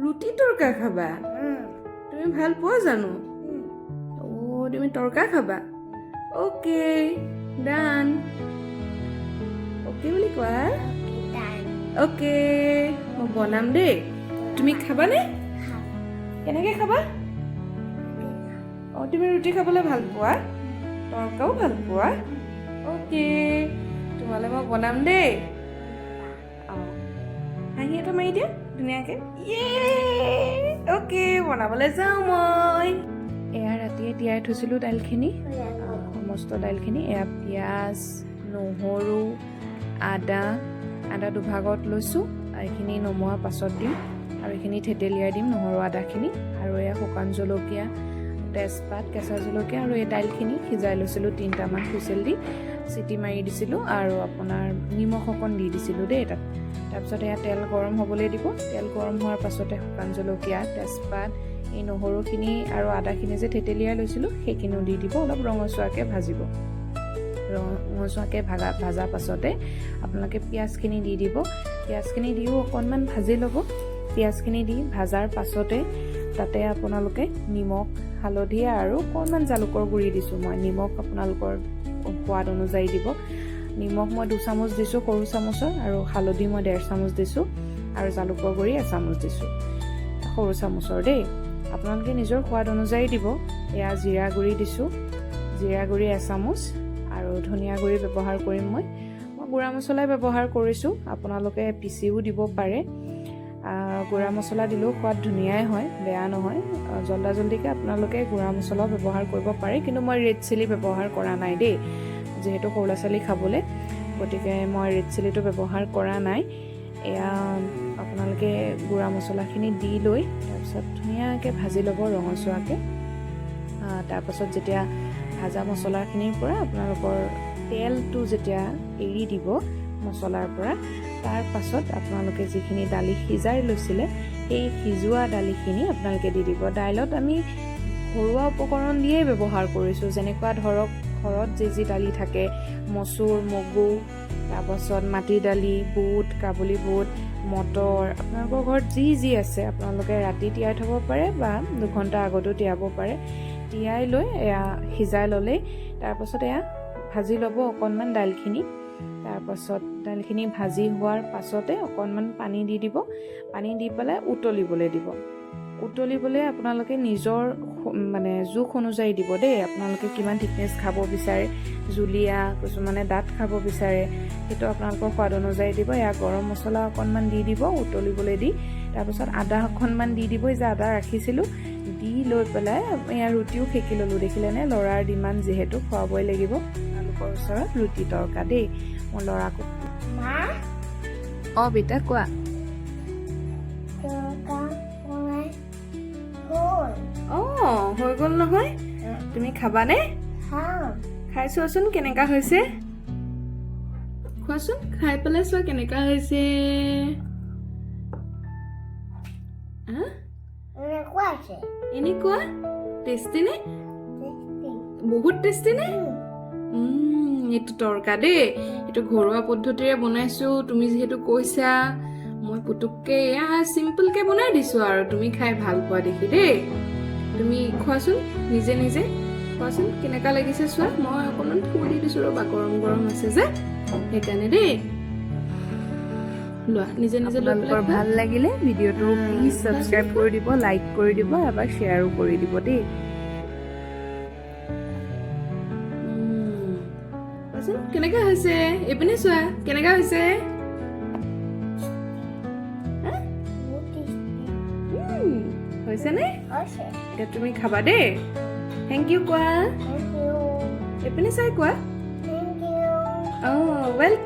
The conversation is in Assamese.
ৰুটি তৰকা খাবা? তুমি ভাল পোৱা জানো? অ', তুমি তৰকা খাবা। অ'কে, ডান। অ'কে বুলি কোৱা। অ'কে, মই বনাম দেই। তুমি খাবানে? কেনেকৈ খাবা? অঁ, তুমি ৰুটি খাবলৈ ভাল পোৱা, তৰকাও ভাল পোৱা। অ'কে, তোমালৈ মই বনাম দেই। অঁ, হাঁহি এটা মাৰি দিয়া ধুনীয়াকৈ। ইয়ে, অ'কে, বনাবলৈ যাওঁ মই। এয়া ৰাতিয়ে তিয়াই থৈছিলোঁ দাইলখিনি, সমস্ত দাইলখিনি। এয়া পিঁয়াজ, নহৰু, আদা, আদা দুভাগত লৈছোঁ। এইখিনি নমোৱাৰ পাছত দিম আৰু এইখিনি থেতেলিয়াই দিম নহৰু আদাখিনি। আৰু এয়া শুকান জলকীয়া, তেজপাত, কেঁচা জলকীয়া আৰু এই দাইলখিনি সিজাই লৈছিলোঁ। তিনিটামান হুইচেল দি চিটি মাৰি দিছিলোঁ আৰু আপোনাৰ নিমখ অকণ দি দিছিলোঁ দেই তাত। তাৰপিছত এয়া তেল গৰম হ'বলৈ দিব। তেল গৰম হোৱাৰ পাছতে শুকান জলকীয়া, তেজপাত, এই নহৰুখিনি আৰু আদাখিনি যে থেতেলিয়াই লৈছিলোঁ, সেইখিনিও দি দিব। অলপ ৰঙচুৱাকৈ ভাজিব। ৰঙচুৱাকৈ ভাজাৰ পাছতে আপোনালোকে পিঁয়াজখিনি দি দিব। পিঁয়াজখিনি দিও অকণমান ভাজি ল'ব। পিঁয়াজখিনি দি ভাজাৰ পাছতে তাতে আপোনালোকে নিমখ, হালধি আৰু অকণমান জালুকৰ গুড়ি দিছোঁ মই। নিমখ আপোনালোকৰ সোৱাদ অনুযায়ী দিব। নিমখ মই 2 চামুচ দিছোঁ সৰু চামুচৰ, আৰু হালধি মই 1.5 চামুচ দিছোঁ আৰু জালুকৰ গুড়ি এচামুচ দিছোঁ সৰু চামুচৰ দেই। আপোনালোকে নিজৰ সোৱাদ অনুযায়ী দিব। এয়া জিৰা গুড়ি দিছোঁ, জিৰা গুড়ি এচামুচ আৰু ধনিয়া গুড়ি ব্যৱহাৰ কৰিম মই। মই গুড়া মছলাই ব্যৱহাৰ কৰিছোঁ, আপোনালোকে পিচিও দিব পাৰে। গুড়া মছলা দিলেও সোৱাদ ধুনীয়াই হয়, বেয়া নহয়। জল্দা জল্দিকৈ আপোনালোকে গুড়া মছলাও ব্যৱহাৰ কৰিব পাৰে, কিন্তু মই ৰেড চিলি ব্যৱহাৰ কৰা নাই দেই। যিহেতু সৰু ল'ৰা ছোৱালী খাবলৈ, গতিকে মই ৰেড চিলিটো ব্যৱহাৰ কৰা নাই। এয়া আপোনালোকে গুড়া মছলাখিনি দি লৈ তাৰপিছত ধুনীয়াকৈ ভাজি ল'ব ৰঙচুৱাকৈ। তাৰপাছত যেতিয়া ভাজা মছলাখিনিৰ পৰা আপোনালোকৰ তেলটো যেতিয়া এৰি দিব মছলাৰ পৰা, তাৰ পাছত আপোনালোকে যিখিনি দালি সিজাই লৈছিলে, সেই সিজোৱা দালিখিনি আপোনালোকে দি দিব। দাইলত আমি ঘৰুৱা উপকৰণ দিয়েই ব্যৱহাৰ কৰিছোঁ, যেনেকুৱা ধৰক ঘৰত যি যি দালি থাকে, মচুৰ, মগু, তাৰপাছত মাটি দালি, বুট, কাবুলী বুট, মটৰ, আপোনালোকৰ ঘৰত যি যি আছে আপোনালোকে ৰাতি তিয়াই থ'ব পাৰে বা 2 ঘণ্টা আগতো তিয়াব পাৰে। তিয়াই লৈ এয়া সিজাই ল'লেই তাৰপাছত এয়া ভাজি ল'ব অকণমান দাইলখিনি। তাৰপাছত দাইলখিনি ভাজি হোৱাৰ পাছতে অকণমান পানী দি দিব। পানী দি পেলাই উতলিবলৈ দিব। উতলিবলৈ আপোনালোকে নিজৰ মানে জোখ অনুযায়ী দিব দেই। আপোনালোকে কিমান থিকনেছ খাব বিচাৰে, জুলীয়া, কিছুমানে ডাঠ খাব বিচাৰে, সেইটো আপোনালোকৰ সোৱাদ অনুযায়ী দিব। এয়া গৰম মছলা অকণমান দি দিব উতলিবলৈ দি। তাৰপাছত আদা অকণমান দি দিব, এই যে আদা ৰাখিছিলোঁ, দি লৈ পেলাই এয়া ৰুটিও সেকি ল'লোঁ, দেখিলেনে? ল'ৰাৰ ডিমাণ্ড যিহেতু, খুৱাবই লাগিব। আপোনালোকৰ ওচৰত ৰুটি তৰকা দেই। মোৰ ল'ৰাকো মা। অঁ বেটা, কোৱা। তৰকা বনাই হ'ল? অঁ, হৈ গ'ল নহয়। তুমি খাবানে? খাম। খাই চোৱাচোন কেনেকা হৈছে। খোৱাচোন, খাই পেলাই চোৱা কেনেকা হৈছে। হা? এনেকুৱা আছে। এনেকুৱা টেষ্টি নে? টেষ্টি। বহুত টেষ্টি নে? এইটো তৰকা দেই, এইটো ঘৰুৱা পদ্ধতিৰে বনাইছোঁ। তুমি যিহেতু কৈছা, মই পুতুককে এয়া চিম্পলকে বনাই দিছোঁ আৰু তুমি খাই ভাল পোৱা দেখি দেই। তুমি খোৱাচোন, নিজে নিজে খোৱাচোন, কেনেকুৱা লাগিছে চোৱা। মই অকণমান ফুল দি দিছোঁ ৰ'বা, গৰম গৰম আছে যে সেইকাৰণে দেই। লোৱা, নিজে নিজে লৈ পেলাই আপোনালোকৰ খোৱা। ভাল লাগিলে ভিডিঅ'টো প্লিজ ছাবস্ক্ৰাইব কৰি দিব, লাইক কৰি দিব, এবাৰ শ্বেয়াৰো কৰি দিব দেই। কোৱাচোন কেনেকুৱা হৈছে। এইপিনে চোৱা, কেনেকুৱা হৈছে, হা? বহুত টেষ্টি। হৈছেনে? হৈছে। এতিয়া তুমি খাবা দেই। Thank U কোৱা। Thank U. এইপিনে চাই কোৱা। Thank U. অঁ, welcome.